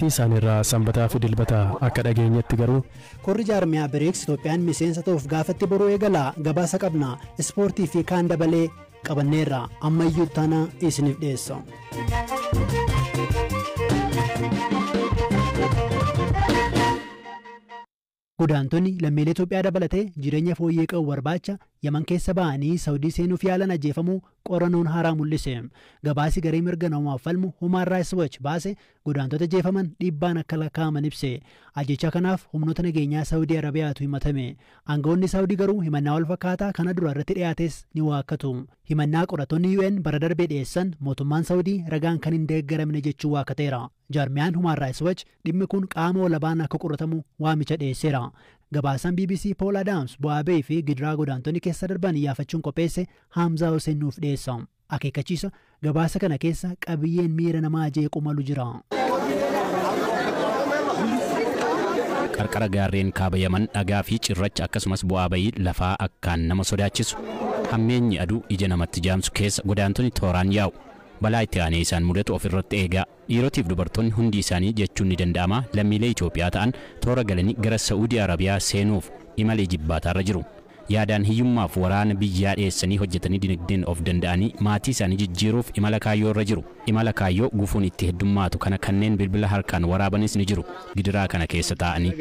Isaanirraa Sanbataa fi Dilbataa akka dhageenyetti garuu. Korri jaarmiyaa BRICS Itoophiyaan miseensa ta'uuf gaafatti boruu eegala. Gabaasa qabna. Ispoortii fi kaan dabalee qabanneerra. Ammayyuu taana isiniif dhiyeessa. Godaantonni lammiilee Itoophiyaa dabalatee jireenya fooyyee qabu barbaacha Yaman keessa ba'anii Saawudii seenuuf yaalan ajjeefamuu qorannoon haaraa mul'ise. Gabaasi garee mirga namaaf falmu Human Rights Watch baase godaantota ajjeefaman dhiibbaan akka lakkaa'aman ibse. Ajjeechaa kanaaf humnoota nageenyaa Saawudii Arabiyaatu himatame. Aangawoonni Saawudii garuu himannaa wal fakkaataa kana dura irratti dhiyaates ni waakkatu. Himannaa qorattoonni UN bara darbee dhiyeessan mootummaan Saawudii ragaan kan hin deeggaramne jechuun waakkateera. Jaarmiyaan Human Rights Watch dhimmi kun qaama walabaan akka qoratamu waamicha dhiyeesseera. Gabaasaan BBC Paul Adams bu'aa ba'ii fi gidiraa godaantonni keessa darban iyyaafachuun qopheesse Haamzaa Hussein nuuf dhiyeessa. Akeekkachiisa, gabaasa kana keessa qabiyyeen miira namaa jeequ malu jira. Qarqara gaarreen kaaba Yaman dhagaa fi cirracha akkasumas bu'aa bayii lafaa akkaan nama sodaachisu. Hammeenyi aduu ija namatti jaamsu keessa godaantonni tooraan yaa'u. Balaa itti aanee isaan mudatu ofirratti eegaa. Dhiirotiif dubartoonni hundi isaanii jechuun ni danda'ama lammiilee Itoophiyaa ta'an toora galanii gara Saa'udii Arabiyaa seenuuf imala jibbaataarra jiru. Yaadaan hiyyummaaf waraana biyyaa dhiyeessanii hojjetanii dinagdeen of danda'anii maatii isaanii jijjiiruuf imala kaayyoo irra jiru. Imala kaayyoo gufuun itti heddummaatu kana kanneen bilbila harkaan waraabanis ni jiru. Gidiraa kana keessa taa'anii.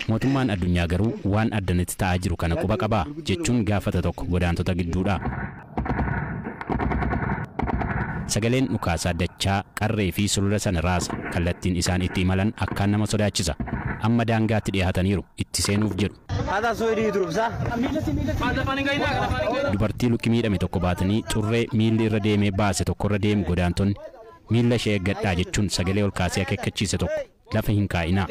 Mootummaan addunyaa garuu waan addanitti ta'aa jiru kana quba qabaa jechuun gaafata tokko godaantota gidduudha. Sagaleen dhukaasaa dachaa qarree fi sulula sana raasa. Kallattiin isaan itti imalan akkaan nama sodaachisa. Amma daangaatti dhiyaataniiru, itti seenuuf jedhu. Dubartii lukki miidhame tokko baatanii xurree miilli irra deemee baase tokkorra deemu godaantonni. Miilla ishee eeggadhaa jechuun sagalee ol kaasee akeekkachiise tokko. Lafa hin kaa'inaa.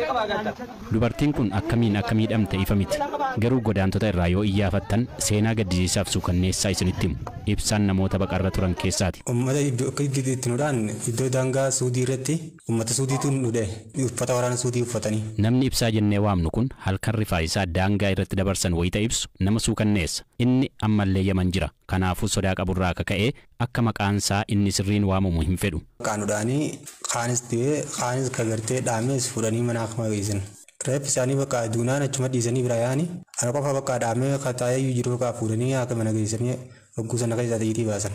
Dubartiin kun akkamiin akka miidhamte ifa miti. Garuu godaantota irraa yoo iyyaafattan seenaa gaddisiisaaf suukanneessaa isinitti himu. Ibsaan namoota baqarra turan keessaati. Uummata iddoo akka itti nudhaan iddoo daangaa Suudii irratti uummata Suudiitu nu dha'e, uffata waraana Suudii uffatanii. Namni Ibsaa jennee waamnu kun halkan rifaayisaa daangaa irratti dabarsan wayita ibsu nama suukanneessa. Inni ammallee Yaman jira. Kanaafuu sodaa qaburraa akka ka'e akka maqaansaa inni sirriin waamamu hin fedhu. Qaanuudhaanii kaanis dhibee kaanis kagartee dhaamees fuudhanii mana akkuma geessan. Reeffi isaanii bakka duunaan achuma dhiisanii bira yaa'anii ana qofa bakka dhaamee kataa'ee jiru bakka fuudhanii akka mana geessanii hogguu sana keessaa xiyyiitii baasan.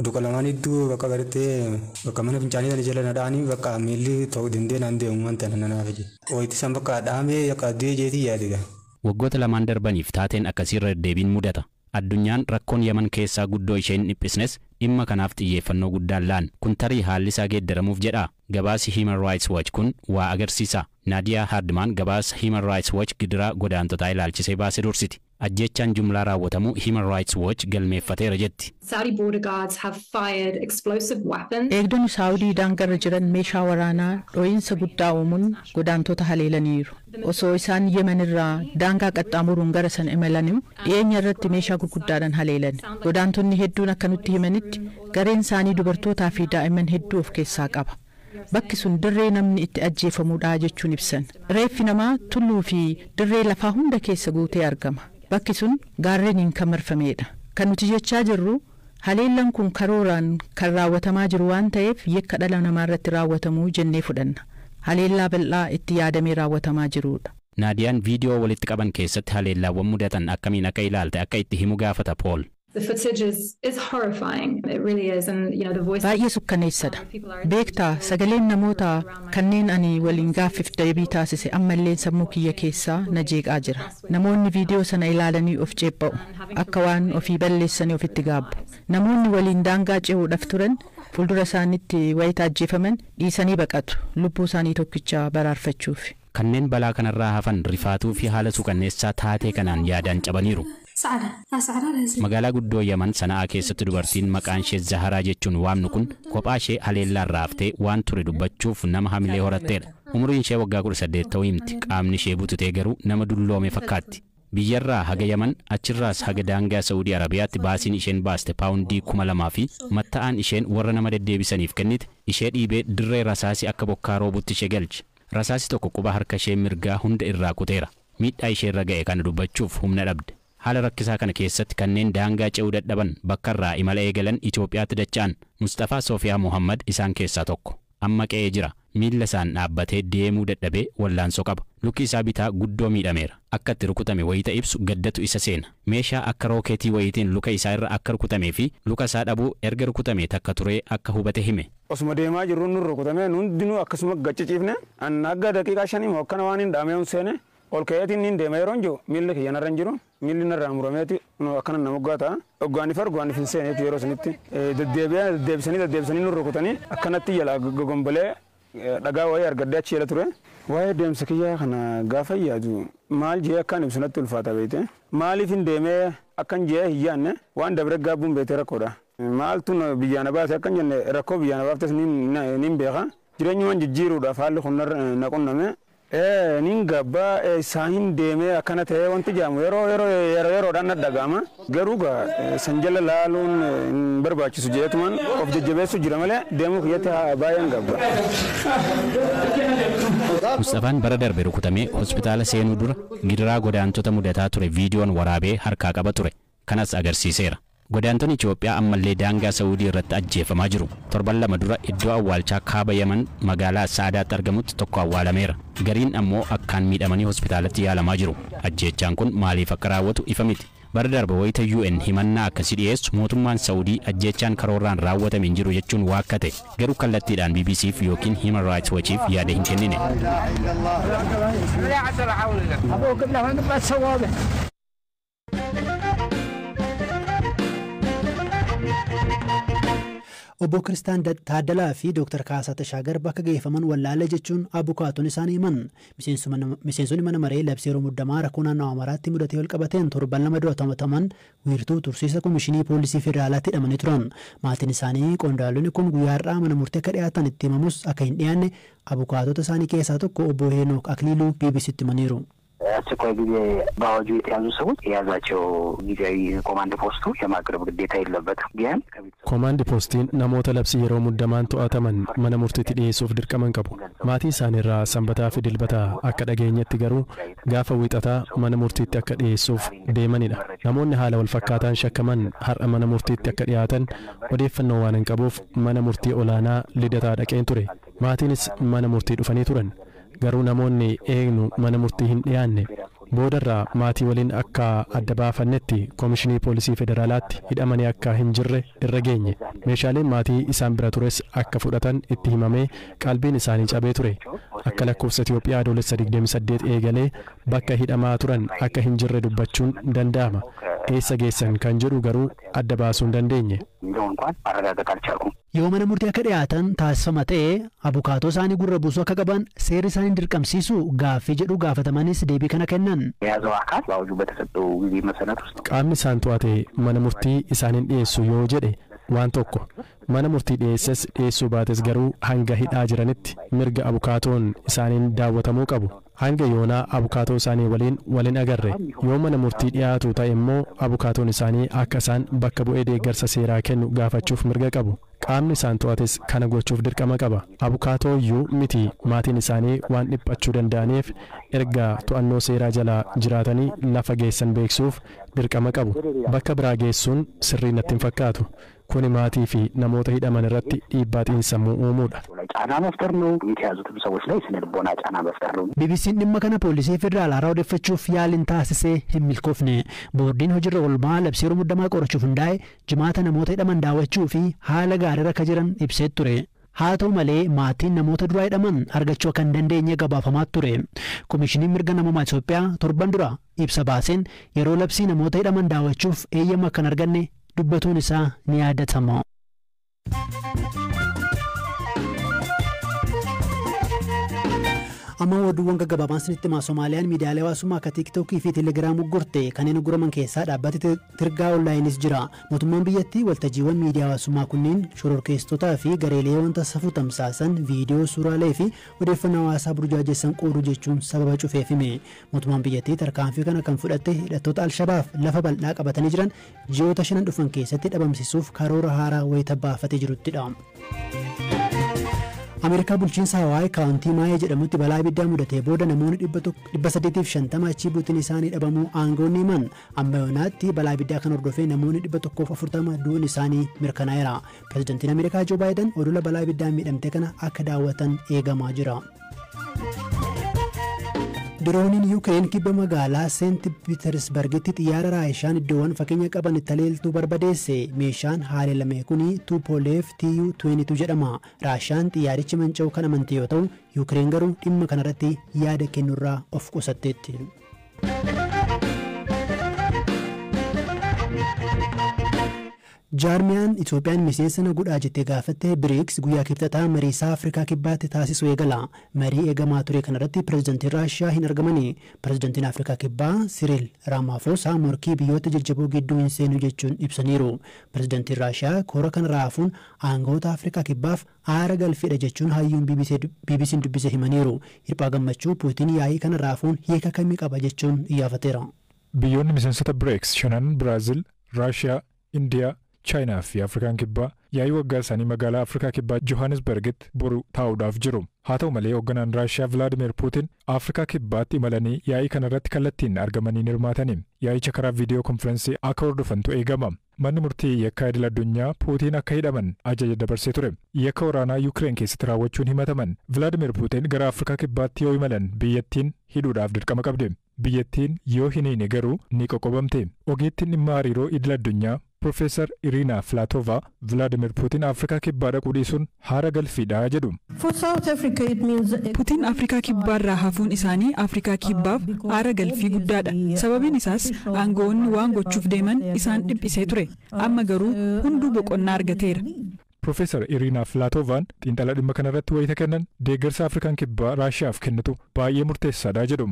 Duka lamaan hedduu bakka gartee bakka mana fincaanii sana jala na dha'anii bakka miilli ta'uu dandeenye naan deemu wanta na naaf ije. Wayitti isaan bakka dhaamee akka du'ee jeetii yaade. Waggoota lamaan darbaniif taateen akkasiirra deddeebiin mudata. Addunyaan rakkoon Yaman keessaa guddoo isheen dhiphisnes dhimma kanaaf xiyyeeffannoo guddaan laan. Kun tarii haalli isaa geeddaramuuf jedha. Gabaasi Human Rights Watch kun waa agarsiisa. Naadiyaa Hardman gabaasa Human Rights Watch gidiraa godaantotaa ilaalchisee baase dursiti. Ajjechaan jumlaa raawwatamu Human Rights Watch galmeeffateera jetti. Saudi border guards have fired explosive weapons. Eegdonni Saawudii daangarra jiran meeshaa waraanaa dho'iinsa guddaa uumuun godaantota haleelaniiru. Osoo isaan Yemen irraa daangaa qaxxaamuruun gara sana imalanii dhiyeenya irratti meeshaa gurguddaadhaan haleelan. Godaantonni hedduun akka nutti himanitti gareen isaanii dubartootaa fi daa'imman hedduu of keessaa qaba. Bakki sun dirree namni itti ajjeefamudha jechuun ibsan. Reeffi namaa tulluu fi dirree lafaa hunda keessa guutee argama. Bakki sun gaarreeniin kan marfamedha. Kan nuti jechaa jirru haleellaan kun karooraan kan raawwatamaa jiru waan ta'eef yakka dhala namaa irratti raawwatamuu jennee fudhanna. Haleellaa bal'aa itti yaadamee raawwatamaa jirudha. Naadiyaan viidiyoo walitti qaban keessatti haleellaawwan mudatan akkamiin akka ilaalte akka itti himu gaafata Pool. The footage is horrifying. It really is. And, you know, the voice. Baay'ee sukkaneessadha. Beektaa, sagaleen namoota kanneen ani waliin gaaffiif deebii taasise ammallee sammuu kiyya keessaa na jeeqaa jira. Namoonni viidiyoo sana ilaalanii of ceepha'u. Akka waan ofii balleessanii ofitti gaabbu. Namoonni waliin daangaa ce'uudhaaf turan fuuldura isaaniitti wayita ajjeefaman dhiisanii baqatu. Lubbuu isaanii tokkicha baraarfachuuf. Kanneen balaa kanarraa hafan rifaatuu fi haala suukanneessaa taatee kanaan yaadaan cabaniiru. Magaalaa guddoo Yaman Sana'aa keessatti dubartiin maqaan ishee Zaharaa jechuun waamnu kun kophaa ishee haleellaan raaftee waan ture dubbachuuf nama hamilee horatteedha. Umuriin ishee waggaa 18 ta'uu himti. Qaamni ishee bututee garuu nama dulloome fakkaatti. Biyyarraa haga Yaman achirraas haga daangaa Saa'udii Arabiyaatti baasiin isheen baaste paawundii 2000 fi matta'aan isheen warra nama deddeebisaniif kennite ishee dhiibee dirree rasaasi akka bokkaa roobutti ishee galche. Rasaasi tokko quba harka ishee mirgaa hunda irraa kuteera. Miidhaa ishee irra ga'e kana dubbachuuf humna dhabde. Haala rakkisaa kana keessatti kanneen daangaa ce'uu dadhaban bakka irraa imala eegalan Itoophiyaatti dacha'an. Mustafaa Soofiyaa Muhammad isaan keessaa tokko. Amma qe'ee jira. Miilla isaan dhaabbatee deemuu dadhabee wallaansoo qaba. Luki isaa bitaa guddoo miidhameera. Akka itti rukutame wayita ibsu gaddatu isa seena. Meeshaa akka rookeetii wayitiin luka isaa irra akka rukutamee fi luka isaa dhabuu erga rukutame takka turee akka hubate hime. Osuma deemaa jirru nu rukutame, hundinuu akkasuma gacciciifne. Anna akka daqiiqaa 5 moo akkana waan hin dhaamee seene, ol ka'eetiin niin deema yeroo jiru miilli kiyya narra hin jiru, miilli narraa murameeti akkana nama moggaa ta'a. Dhoggaaniif argaaniif hin seeneeti yeroo sanitti deddeebi'anii deddeebisanii deddeebisanii nu rukutanii akkanatti jala gogombolee dhagaa wayii argadde achi jala ture. Waa'ee deemsa kiyyaa kana gaafa yaadu maal jee akkaan ibsu natti ulfaata beekte. Maaliif hin deemee akkan jee hin yaadne, waan dabre gaabbuun beekte rakkoodha. Maaltu biyyaa na baase akkan jenne, rakkoo biyyaa na baaftes niin beeka. Jireenyumaan jijjiiruudhaaf haalli kun na qunname. Nin gabbaa isaa hin deemee akkana ta'ee wanti jedhamu yeroo yeroo yeroo yeroodhaan na dhaga'ama. Garuu gaa san jala laaluun hin barbaachisu jeetumaan of jajjabeessu jira malee deemuu kiyyatti baay'een gabba. Mustafaan bara darbe rukutamee hospitaala seenuu dura gidiraa godaantota mudataa ture viidiyoon waraabee harkaa qaba ture. Kanas agarsiiseera. Godaantonni Itoophiyaa ammallee daangaa Saawudii irratti ajjeefamaa jiru. Torban 2 dura iddoo awwaalchaa kaaba Yaman magaalaa Saadaatti argamutti tokko awwaalameera. Gariin ammoo akkaan miidhamanii hospitaalatti yaalamaa jiru. Ajjeechaan kun maaliif akka raawwatu ifa miti. Bara darbe wayita UN himannaa akkasii dhiyeessu mootummaan Saawudii ajjeechaan karooraan raawwatame hin jiru jechuun waakkate. Garuu kallattiidhaan BBCf yookiin Human Rights Watchiif yaada hin kennine. Obbo Kiristaan Taaddalaa fi Dr. Kaasaa Tashaagar bakka geeffaman wallaale jechuun abukaatonni isaanii himan. Miseensonni mana maree labsii yeroo muddamaa rakkoo naannoo Amaaraatti mudatee wal qabateen torban 2 dura to'ataman wiirtuu tursiisa Komishinii Poolisii Federaalaatti hidhamanii turan. Maatiin isaanii qondaalonni kun guyyaa har'aa mana murtii akka dhiyaatan itti himamus akka hin dhiyaanne abukaatota isaanii keessaa tokko obbo Heenok Akiliiluu BBCtti himaniiru. አስቸኳይ ጊዜ በአዋጁ የተያዙ ሰዎች የያዛቸው ጊዜያዊ ኮማንድ ፖስቱ የማቅረብ ግዴታ የለበትም። ግን ኮማንድ ፖስtiin namoota labsii yeroo muddamaan to'ataman mana murtiitti dhiyeessuuf dirqama hin qabu. Maatii isaaniirraa sanbataa fi dilbataa akka dhageenyetti garuu gaafa wiixataa mana murtiitti akka dhiyeessuuf deemanidha. Namoonni haala wal fakkaataan shakkaman har'a mana murtiitti akka dhiyaatan odeeffannoo waan hin qabuuf mana murtii olaanaa Lidataa dhaqeen ture. Maatiinis mana murtii dhufanii turan. Garuu namoonni eegnu mana murtii hin dhiyaanne. Boodarraa maatii waliin akka adda baafannetti Komishinii Poolisii Federaalaatti hidhamanii akka hin jirre irra geenye. Meeshaaleen maatii isaan bira tures akka fudhatan itti himamee qalbiin isaanii cabee ture. Akka lakkoofsa Itoophiyaa adoolessa 28 eegalee bakka hidhamaa turan akka hin jirre dubbachuun danda'ama. Eessa geessan kan jedhu garuu adda baasuu hin dandeenye. Yoo mana murtii akka dhiyaatan taasifama ta'e abukaatoo isaanii gurra buusuu akka qaban seerri isaanii dirqamsiisu gaaffii jedhu gaafatamanis deebii kana kennan. የያዘው አካል በአዋጁ በተሰጠው ጊዜ መሰረት ውስጥ Qaamni isaan to'ate mana murtii isaaniin dhiyeessu yoo jedhe waan tokko, mana murtii dhiyeesses dhiyeessuu baates garuu hanga hidhaa jiranitti mirga abukaatoon isaaniin daawwatamuu qabu. Hanga yoonaa abukaatoo isaanii waliin waliin agarre. Yoo mana murtii dhiyaatu ta'e immoo abukaatoon isaanii akka isaan bakka bu'ee deeggarsa seeraa kennu gaafachuuf mirga qabu. Qaamni isaan to'ates kana gochuuf dirqama qaba. Abukaatoo iyyuu miti, maatiin isaanii waan dhiphachuu danda'aniif erga to'annoo seeraa jala jiraatanii lafa geessan beeksisuuf dirqama qabu. Bakka biraa geessuun sirrii natti hin fakkaatu. Kuni maatii fi namoota hidhaman irratti dhiibbaa xiinsammuu uumuudha. ጫና መፍጠር ነው። የተያዙትም ሰዎች ላይ ስነ ልቦና ጫና መፍጠር ነው። BBC'n dhimma kana poolisii federaalaa irraa odeeffachuuf yaaliin taasisee hin milkoofne. Boordiin hojiirra oolmaa labsii yeroo muddamaa qorachuuf hundaa'e jimaata namoota hidhaman daawwachuu fi haala gaariirra akka jiran ibsee ture. Haa ta'u malee maatiin namoota duraa hidhaman argachuu akka hin dandeenye gabaafamaa ture. Komishiniin mirga namummaa Itoophiyaa torban dura ibsa baaseen yeroo labsii namoota hidhaman daawwachuuf eeyyama akka hin arganne dubbatuun isaa ni yaadatama. Amma oduuwwan gaggabaabaan sinitti himaa. Somaaliyaan miidiyaalee hawaasummaa akka Tiiktookii fi Teelegiraam uggurte. Kanneen ugguraman keessaa dhaabbati Tirgaa Onlaayinis jira. Mootummaan biyyattii waltajjiiwwan miidiyaa hawaasummaa kunneen shororkeessotaa fi gareelee wanta safuu tamsaasan, viidiyoo, suuraalee fi odeeffannoo hawaasaa burjaajessan qooduu jechuun sababa cufeef hime. Mootummaan biyyattii tarkaanfii kana kan fudhatte hidhattoota Alshabaab lafa bal'aa qabatanii jiran ji'oota 5 dhufan keessatti dhabamsiisuuf karoora haaraa wayita baafatee jiruttidha. Ameerikaa bulchiinsa Hawaayii kaawuntii Maayee jedhamutti balaa ibiddaa mudatee booda namoonni 850 achii buutiin isaanii dhabamuu aangoonni himan. Amma yoonaatti balaa ibiddaa kan hordofee namoonni 140 du'uun isaanii mirkanaa'eera. Pireezidantiin Ameerikaa Joo Baayiden odola balaa ibiddaan miidhamte kana akka daawwatan eegamaa jira. Dirooniin Yuukireen kibba magaalaa Seent Piitersbargitti xiyyaara Raashaan iddoowwan fakkeenya qaban itti haleeltuu barbadeesse. Meeshaan haleelame kun Tuupoleef TU-22 jedhama. Raashaan xiyyaarichi manca'uu kan amante yoo ta'u, Yuukireen garuu dhimma kanarratti yaada kennuurraa of qusatteetti. Jaarmiyaan Itoophiyaan miseensa na godhaa jettee gaafatte BRICS guyyaa kibxataa marii isaa Afrikaa Kibbaatti taasisu eegala. Marii eegamaa ture kanarratti pireezidantiin Raashiyaa hin argamani. Pireezidantiin Afrikaa Kibbaa Siriil Raamaafosaa morkii biyyoota jajjaboo gidduu hin seenu jechuun ibsaniiru. Pireezidantiin Raashiyaa koora kana raafuun aangoota Afrikaa Kibbaaf aara galfiidha jechuun hayyuun BBC'n dubbise himaniiru. Hirphaa Gammachuu Puutiin yaa'ii kana raafuun hiika kamii qaba jechuun iyyaafateera. Biyyoonni miseensota BRICS shanan Biraazil, Raashiyaa, Indiyaa, Chaayinaa fi Afrikaan Kibbaa yaa'ii waggaa isaanii magaalaa Afrikaa Kibbaa Johannesburgitti boru taa'uudhaaf jiru. Haa ta'u malee hoogganaan Raashiyaa Vilaadimeer Puutin Afrikaa Kibbaatti imalanii yaa'ii kanarratti kallattiin argamanii hirmaatani. Yaa'icha karaa viidiyoo konfiraansii akka hordofantu eegama. Manni murtii yakkaa idil addunyaa Puutiin akka hidhaman ajaja dabarsee ture. Yakka waraanaa Yuukireen keessatti raawwachuun himataman. Vilaadimeer Puutin gara Afrikaa Kibbaatti yoo imalan biyyattiin hidhuudhaaf dirqama qabdi. Biyyattiin yoo hin hiine garuu ni qoqqobamte. Ogeettiin dhimma hariiroo idil addunyaa Profeesar Irina Filatova Vilaadimeer Puutiin Afrikaa Kibbaa dhaquu dhiisuun haara galfiidha jedhu. Puutiin Afrikaa Kibbaarraa hafuun isaanii Afrikaa Kibbaaf haara galfii guddaadha. Sababiin isaas aangoonni waan gochuuf deeman isaan dhiphisee ture. Amma garuu hunduu boqonnaa argateera. Profeesar Irina Filatovaan xiinxala dhimma kanarratti wayita kennan deeggarsa Afrikaan Kibbaa Raashiyaaf kennitu baay'ee murteessaadha jedhu.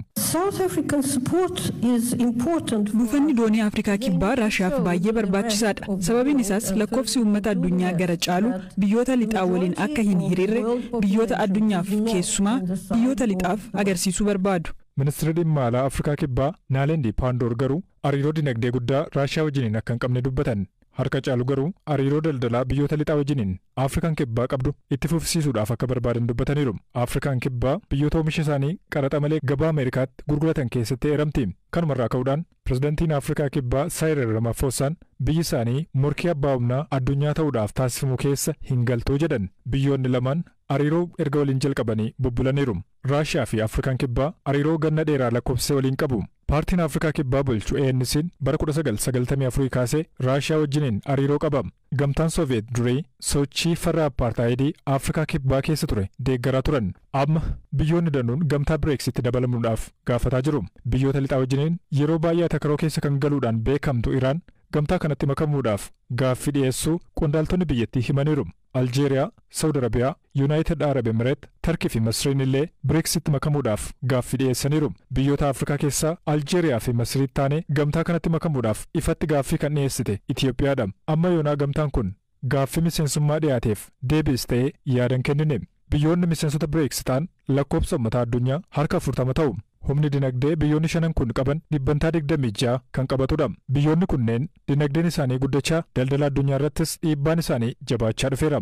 Buufanni doonii Afrikaa Kibbaa Raashiyaaf baay'ee barbaachisaadha. Sababiin isaas lakkoofsi uummata addunyaa gara caalu biyyoota lixaa waliin akka hin hiriirre biyyoota addunyaaf keessumaa biyyoota lixaaf agarsiisuu barbaadu. Ministeerri dhimma alaa Afrikaa Kibbaa Naalendi Paandoor garuu hariiroo dinagdee guddaa Raashiyaa wajjiniin akka hin qabne dubbatan. Harka caalu garuu hariiroo daldalaa biyyoota lixaa wajjiniin Afrikaan Kibbaa qabdu itti fufsiisuudhaaf akka barbaadan dubbataniiru. Afrikaan Kibbaa biyyoota oomisha isaanii qaraxa malee gabaa Ameerikaatti gurguratan keessatti eeramti. Kanumarraa ka'uudhaan pirezidantiin Afrikaa Kibbaa Saayiril Ramaafoosaan biyyi isaanii morkii abbaa humnaa addunyaa ta'uudhaaf taasifamu keessa hin galtuu jedhan. Biyyoonni lamaan hariiroo erga waliin jalqabanii bubbulaniiru. Raashiyaa fi Afrikaan Kibbaa hariiroo ganna dheeraa lakkoofsee waliin qabu. Paartiin Afrikaa Kibbaa bulchu ANC'n bara 1994 kaasee Raashiyaa wajjiniin hariiroo qaba. Gamtaan Sooviyeet durii sochii farra apartaayidii Afrikaa Kibbaa keessa ture deeggaraa turan. Amma biyyoonni danuun gamtaa BRICSitti dabalamuudhaaf gaafataa jiru. Biyyoota lixaa wajjiniin yeroo baay'ee atakaroo keessa kan galuudhaan beekamtu Iraan gamtaa kanatti makamuudhaaf gaaffii dhiyeessuu qondaaltonni biyyattii himaniiru. Aljeeriyaa, Saawud Arabiyaa, Yuunaayitid Arab Emireet, Tarkii fi Masriin illee BRICSitti makamuudhaaf gaaffii dhiyeessaniiru. Biyyoota Afrikaa keessaa Aljeeriyaa fi Masriitti taanee gamtaa kanatti makamuudhaaf ifatti gaaffii kan dhiyeessite Itiyoophiyaadha. Amma yoonaa gamtaan kun gaaffii miseensummaa dhiyaateef deebiis ta'ee yaada hin kennine. Biyyoonni miseensota BRICS ta'an lakkoofsa uummataa addunyaa harka 40 ta'u. Humni dinagdee biyyoonni shanan kun qaban 26% kan qabatudha. Biyyoonni kunneen dinagdeen isaanii guddachaa daldala addunyaa irrattis dhiibbaan isaanii jabaachaa dhufeera.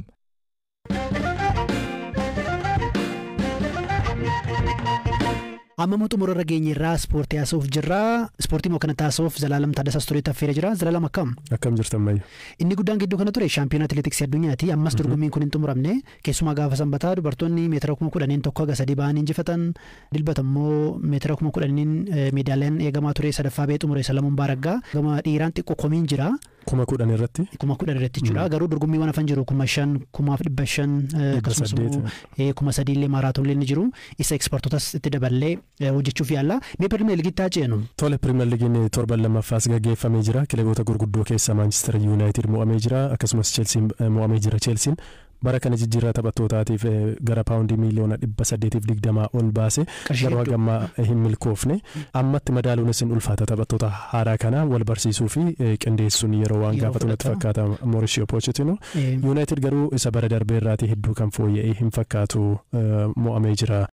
Amma xumura irra geenye irraa ispoortii haasa'uuf jirra. Ispoortii immoo kana taasisuuf Zalaalam Taaddasaa Istuudiyotti affeeree jira. Zalaalam akkam? Akkam jirtan Mayyu? Inni guddaan gidduu kana ture shaampiyoona atileetiksii addunyaati. Ammas dorgommiin kun hin xumuramne. Keessumaa gaafa sanbataa dubartoonni meetira 10,000 tokko haga 3 ba'anii injifatan. Dilbata immoo meetira 10,000 meedaaliyaan eegamaa ture sadaffaa ba'ee xumure Salamuun Baaraggaa. Gama dhiiraan xiqqoo komiin jira. 10,000 irratti? 10,000 irratti jechuudha. Garuu dorgommiiwwan hafan jiru 5,000, 5,500 akkasumas immoo 3,000 illee maaraatoonillee ni jiru. Isa ekspertootas itti daballee hojjechuuf yaalla. Mee Pirimeer Liigitti haa ceenu. Tole, Pirimeer Liigiin torban lammaffaas gaggeeffamee jira. Kilaboota gurguddoo keessaa Maanchister Yuunaayitid mo'amee jira. Akkasumas Cheelsiin mo'amee jira. Cheelsiin bara kana jijjiirraa taphattootaatiif gara paawundii miiliyoona 820 ol baase garuu hagammaa hin milkoofne. Ammatti madaaluunis hin ulfaata taphattoota haaraa kana wal barsiisuu fi qindeessuun yeroo waan gaafatu natti fakkaata Mauricio Pochettino. Yuunaayitid garuu isa bara darbee irraatii hedduu kan fooyya'ee hin fakkaatu mo'amee jira.